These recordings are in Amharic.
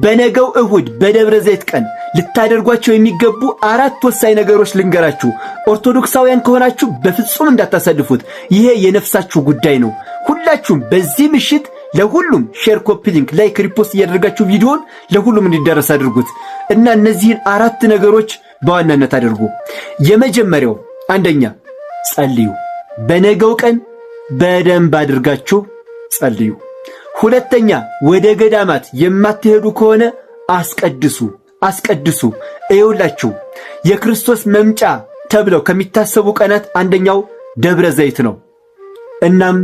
በነገው እሁድ በደብረ ዘይት ቀን ልታደርጓቸው የሚገቡ አራት ወሳኝ ነገሮች ልንገራችሁ። ኦርቶዶክሳውያን ከሆናችሁ በፍጹም እንዳታሳልፉት። ይሄ የነፍሳችሁ ጉዳይ ነው። ሁላችሁም በዚህ ምሽት ለሁሉም share፣ copy link፣ like፣ repost እያደረጋችሁ ቪዲዮን ለሁሉም እንዲደረስ አድርጉት እና እነዚህን አራት ነገሮች በዋናነት አድርጉ። የመጀመሪያው አንደኛ ጸልዩ። በነገው ቀን በደንብ አድርጋችሁ ጸልዩ። ሁለተኛ ወደ ገዳማት የማትሄዱ ከሆነ አስቀድሱ፣ አስቀድሱ። እየውላችሁ የክርስቶስ መምጫ ተብለው ከሚታሰቡ ቀናት አንደኛው ደብረ ዘይት ነው። እናም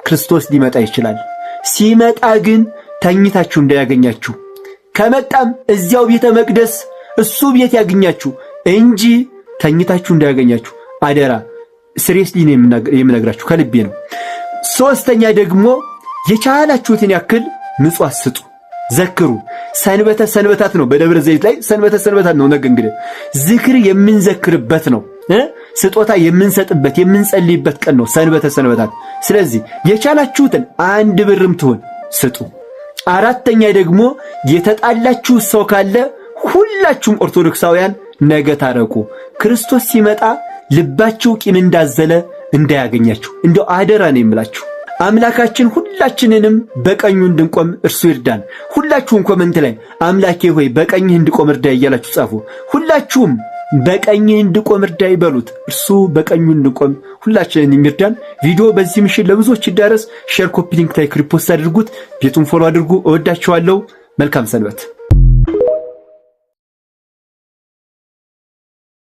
ክርስቶስ ሊመጣ ይችላል። ሲመጣ ግን ተኝታችሁ እንዳያገኛችሁ፣ ከመጣም እዚያው ቤተ መቅደስ እሱ ቤት ያገኛችሁ እንጂ ተኝታችሁ እንዳያገኛችሁ አደራ። Seriously ነው የምነግራችሁ፣ ከልቤ ነው። ሶስተኛ ደግሞ የቻላችሁትን ያክል ምጽዋት ስጡ፣ ዘክሩ። ሰንበተ ሰንበታት ነው። በደብረ ዘይት ላይ ሰንበተ ሰንበታት ነው። ነገ እንግዲህ ዝክር የምንዘክርበት ነው። ስጦታ የምንሰጥበት የምንጸልይበት ቀን ነው ሰንበተ ሰንበታት። ስለዚህ የቻላችሁትን አንድ ብርም ትሁን ስጡ። አራተኛ ደግሞ የተጣላችሁ ሰው ካለ ሁላችሁም ኦርቶዶክሳውያን ነገ ታረቁ። ክርስቶስ ሲመጣ ልባችሁ ቂም እንዳዘለ እንዳያገኛችሁ እንደው አደራ ነው የምላችሁ። አምላካችን ሁላችንንም በቀኙ እንድንቆም እርሱ ይርዳን። ሁላችሁም comment ላይ አምላኬ ሆይ በቀኝህ እንድቆም እርዳኝ እያላችሁ ጻፉ። ሁላችሁም በቀኝህ እንድቆም እርዳኝ በሉት። እርሱ በቀኙ እንድቆም ሁላችንን የሚርዳን። ቪዲዮ በዚህ ምሽት ለብዙዎች ይዳረስ። Share፣ copy link፣ like፣ repost አድርጉት። ቤቱን follow አድርጉ። እወዳችኋለሁ። መልካም ሰንበት።